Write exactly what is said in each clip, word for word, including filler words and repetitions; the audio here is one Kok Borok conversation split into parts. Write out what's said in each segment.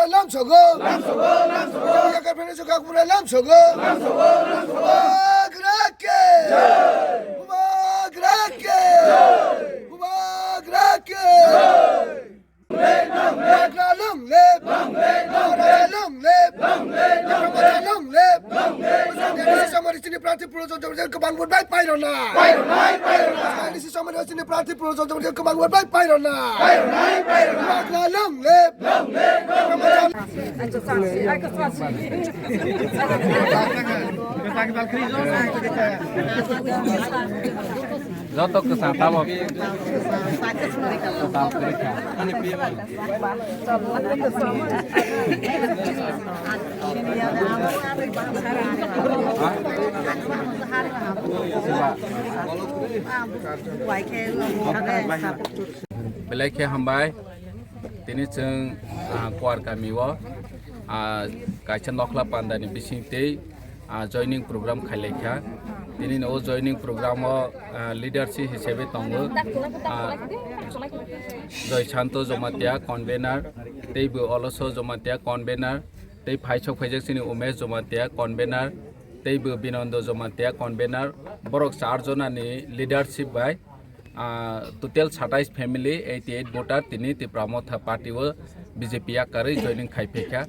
Lamsogo. Lamsogo, lamsogo. Yakar Federation Kakura lamsogo. Lamsogo, lamsogo. Bubagra ke. Jai. Bubagra ke. Jai. Bubagra ke. Jai. Bubagra long live. Long live, long live. Bubagra long live. Long live, long live. Bubagra long live. Long live, long live. Samari sini prarthi puro jom jom jom kebang buat baik pairona. Pairona, pairona. Sini samari sini prarthi puro jom jom jom kebang buat baik pairona. Pairona, pairona. Bubagra long live. Long live, long live. Joto kwchang tabok. Belai khe hambai. Tini chwng, ah, Kuar kami o, ah, kaisa nokhla panda ni bising tei, ah, joining program khai lai kha. Tini o joining program o, ah, leadership hisabe tongo, ah, Joy Santo Jomatia convener, tei bo Oloso Jomatia convener, tei phaisok phaijak chini Umesh Jomatia convener, tei bo Binondo Jomatia convener. Borok char jona ni leadership bai, ah, total satais family, eighty eight voter tini Tipra Motha party o B J P yakarwi joining khai phaikha.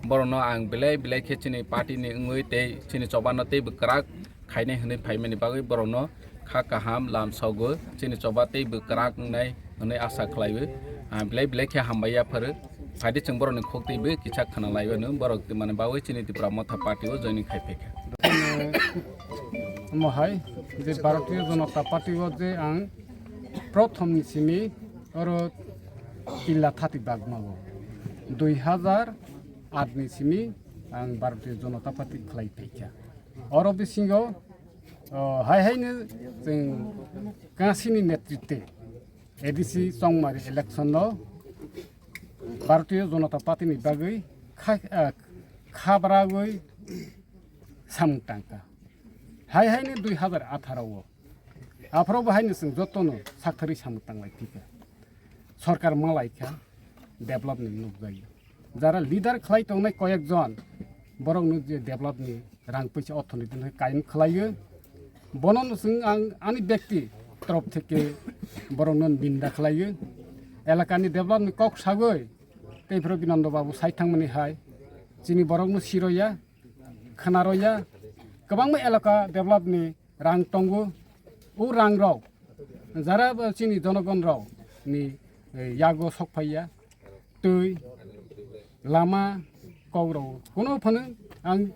Borokno ang belai belai khe chini party ni wngwi tei chini chobano tei bwkrak khainai hwnwi phaimani bagwi borokno kha kaham lam sogo, chini choba tei bwkrak wngnai hwnwi asa khlaiwi. Ah, belai belai khe hambai yapharo. Phaidi chwng borokni khuk twi bai kisa khna lai mano, borok twi mani bagwi chini Tipra Motha party o joining khai phaikha. Omo hai je Bharatiya Janata Party o je ang prothom ni simi oro tilla thati bagma o dui hajar aat ni simi ang Bharatiya Janata Party khlai phaikha. Oro bisingo, o, hai hai no chwng Kasini netritwe A D C Chongmari election no Bharatiya Janata Party ni bagwi kha-, ah, khabragwi samung tangkha. Hai hai ni dui hajar atharo o. Aphro bo hai ni chwng joto no sakthari samung tanglai thika. Sorkar malai kha, develop ni nukjagwi. Jara leader khlai tongnai koyek jon, borok no je develop ni rang puisa orthonoiti no kaiyung khlaio. Bono no chwng ang ani bekti torop theke borok no ninda khlaio. Elaka ni develop ni kok sagwi tei phuru Binondo Babu sai thangmani hai chini borok no siroya, khwnaroya, kwbangma elaka develop ni rang tongo. O rang rok jara bo chini jonogon rok ni, eh, yago sok phaiya. Twi, lama, kok rok. Kuno phano ang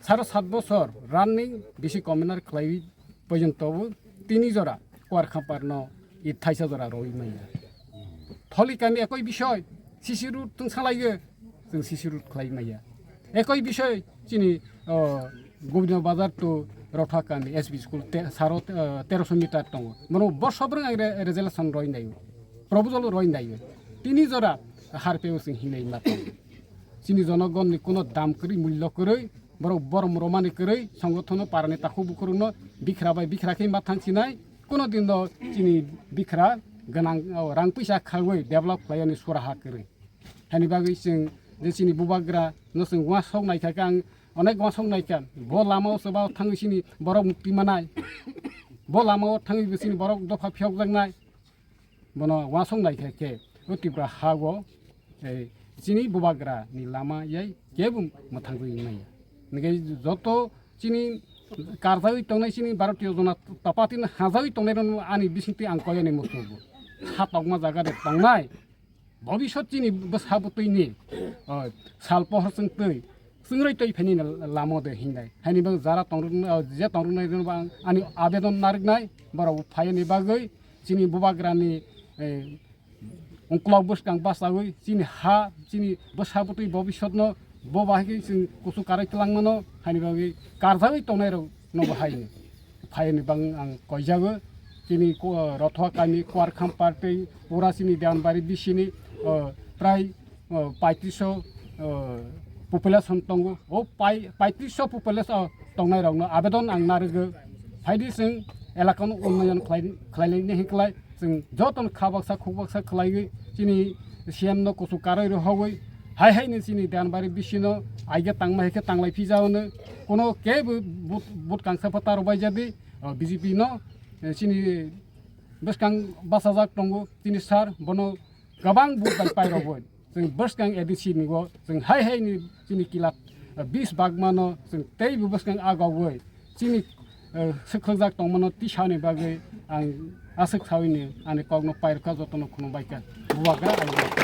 saro sat bosor running bisi commissioner khlaiwi porjonto bo tini jora Kuar Khampar no i thaisa jora roi maya. Tholi kami ekoi bisoi, C C road tong salaiyo, chwng C C road khlai maya. Ekoi bisoi chini, o, Gobinda Bazar to Rotha kami S B school te-, saro, eh, teroso meter tongo. Bono borso bwrwng ang re-, resolution roi naio. Proposal roi naio. Tini jora harpeo chwng hinai ma tongo. Chini jonogon ni kuno dam kwrwi, mullo kwrwi, borok borom romani kwrwi, songothono parani takhuk bukhurokno bikhra bai bikhra khe ma thang sinai, kuno din no chini bikhra gwnang, o, rang puisa khagwi develop khlaiyani suraha kwrwi. Hani bagwi chwng je chini bubagra no chwng uansuk naikha khe ang onek uansuk naikha. Bo lama o chwba thangwi chini borok mukti manai. Bo lama o thangwi bo chini borok dopha phiyokjaknai. Bono uansuk naikha khe o Tripura ha o, eh, chini bubagra ni lama yai kebo mwthangwi manya. Nike joto chini karjawi tongnai chini Bharatiya Janata Party ni hajawi tongnai rok ani bisingtwi ang koyani muchungo. Satokma jaga de tongnai. Bobisot chini bwsa bwtwi ni, o, sal pohor chwng twi, chwngrwi twi phaini lamo de hinai. Haini bang jara tongrwk, o, je tongrwknai rwno bang ani abedon narwknai, borok phayani bagwi chini bubagrani, e, ungkulok bwskang basawi chini ha, chini bwsa bwtwi bobisotno bo bahai khe chwng kuchuk karwi twlangmano, haini bagwi karjawi tongnai rok no bo haini. Phaiyani bang ang koijago. Chini ko-, Rothoa kami Kuarkham party pura chini Deanbari bisini, o, prai, o, paitrisho, o, population tongo. O pai-, paitrisho population, o, tongnai rokno abedon ang narwgo. Phaidi chwng elakano unnoyon khlai, khlailai ni hinklai chwng jotono kha baksa khuk baksa khlaiwi chini C M no kuchuk karwi rwhogwi Hai hai ni chini Dhanbari bisino aiga tangma hai khe tanglai phi jao no. Kono kebo but, but kangsa pho taro bai jadi, o, B J P no, eh, chini bwskang bachajak tongo chini sir, bono gabang but bai pai rogoi. Chwng bwskang A D C ni o, chwng hai hai ni chini kila, eh, bis bagma no chwng tei bo bwskang agogoi. Chini, eh, swkhaljak tongmano tisani bagwi ang aswk sawi ni ani kokno pairwkha jotono khulumbaikha. Bubagra ang